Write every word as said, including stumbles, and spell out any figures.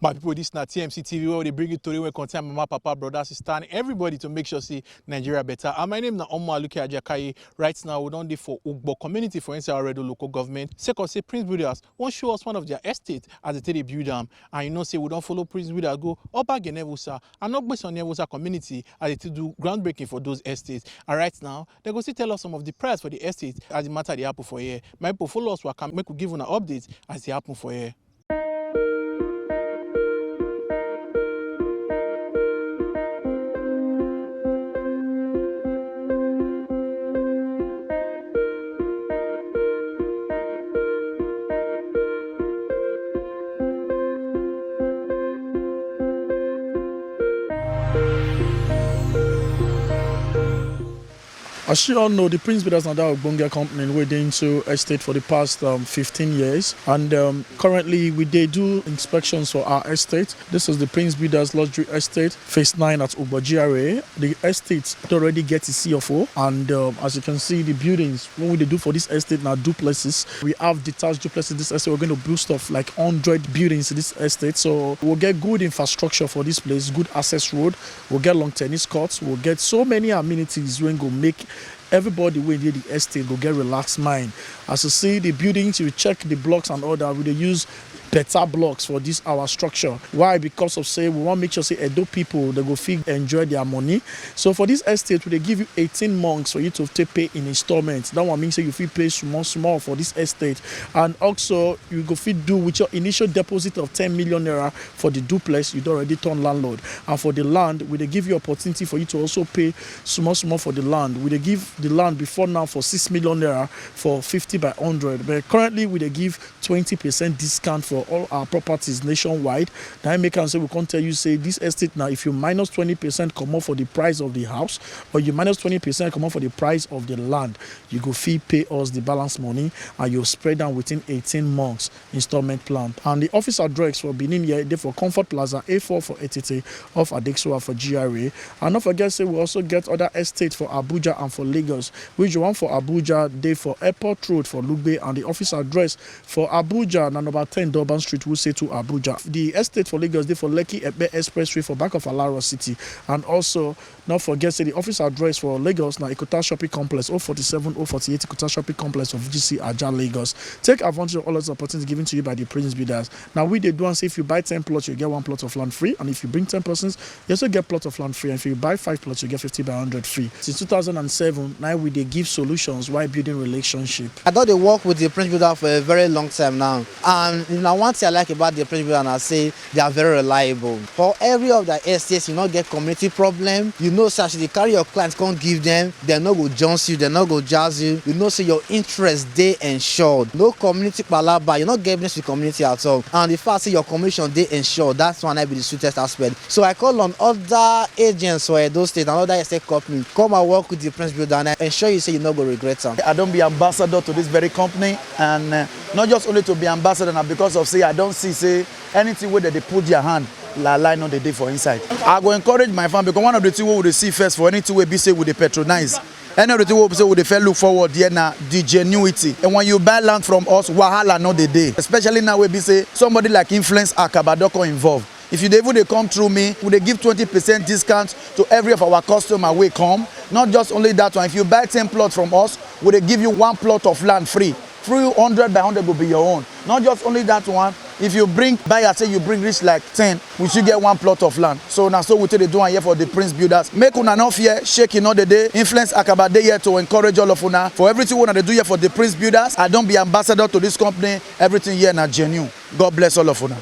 My people, this na T M C T V, where we dey bring you tori wey concern mama, papa, brother, sister, and everybody to make sure say Nigeria better. And my name na Omo Aluke Ajakaye. Right now, we don dey for Ugbo community for inside Aredo local government. Sake of say Prince Builders wan show us one of their estate as they take dey build am. And you know say we don follow Prince Builders go Oba Genevusa and Ogbeson Nevusa community as they take do groundbreaking for those estates. And right now, they go still tell us some of the price for the estate as the matter dey happen for here. My people, follow us waka, make we give una update as e happen for here. As you all know, the Prince Builders na that ogbonge company wey dey into estate for the past um, fifteen years, and um, currently we dey do inspections for our estate. This is the Prince Builders Luxury Estate, Phase nine at Ugbo G R A. The estate don already get its C F O, and um, as you can see, the buildings wey we dey do for this estate na duplexes. We have detached duplexes in this estate. We're going to build stuff like hundred buildings in this estate, so we'll get good infrastructure for this place, good access road. We'll get long tennis courts. We'll get so many amenities wey go make everybody wey dey the estate go get relaxed mind. As you see the buildings, you check the blocks and all that, we dey use better blocks for this our structure. Why? Because of say we wan make sure say Edo people, they go fit enjoy their money. So for this estate, we dey give you eighteen months for you to take pay in installments. That one means say you fit pay small small for this estate, and also you go fit do with your initial deposit of ten million naira for the duplex, you don already turn landlord. And for the land, we dey give you opportunity for you to also pay small small for the land. We dey give the land before now for six million naira for fifty by hundred, but currently we dey give twenty percent discount for all our properties nationwide. Na im make am say we come tell you say this estate now, if you minus twenty percent comot for the price of the house, or you minus twenty percent comot for the price of the land, you go fit pay us the balance money, and you spread am within eighteen months installment plan. And the office address for Benin here dey for Comfort Plaza, A four for Etete, off Adex Road for G R A. And don't forget say we also get other estates for Abuja and for Lagos, which one for Abuja dey for Airport Road for Lugbe, and the office address for Abuja na number ten Durban Street, Wuse to Abuja. The estate for Lagos dey for Lekki Epe Expressway for back of Alaro City, and also not forget say the office address for Lagos na Ikuta Shopping Complex, oh forty-seven, oh forty-eight Ikuta Shopping Complex for V G C Ajah, Lagos. Take advantage of all those opportunities given to you by the Prince Builders. Now we dey do and say if you buy ten plots, you get one plot of land free, and if you bring ten persons, you also get plot of land free, and if you buy five plots, you get fifty by hundred free. Since two thousand and seven, now we dey give solutions while building relationship. I don dey work with the Prince Builder for a very long time now, and na one thing I like about the Prince Builder na say they are very reliable. For every of their estates, you no get community problem. You know say as you dey carry your clients come give them, dem no go jones you, dem no go jazz you. You know say your interest dey ensured. No community palaba, you no get business with community at all. And the fact say your commission dey ensured, that's one I be the sweetest aspect. So I call on other agents for Edo State and other estate company, come and work with the Prince Builder, and I ensure you say you no go regret am. I don be ambassador to this very company, and uh, not just only to be ambassador na because of say I don see say anything wey dem dey put their hand, la lie no dey dey for inside. I go encourage my fan, because one of the things wey we dey see first for anything wey be say we dey patronize, any of the things wey we say we dey first look forward here na the genuity. And when you buy land from us, wahala no dey dey. Especially now wey be say somebody like Influence Akaba don come involve. If you dey even dey come through me, we dey give twenty percent discount to every of our customer wey come. Not just only that one, if you buy ten plot from us, we dey give you one plot of land free. Free, hundred by hundred go be your own. Not just only that one, if you bring buyer, say you bring reach like ten, we still get one plot of land. So na so we take dey do am here for the Prince Builders. Make una no fear, shake e no dey dey. Influence Akaba dey here to encourage all of una for everything wey una dey do here for the Prince Builders. I don be ambassador to this company. Everything here na genuine. God bless all of una.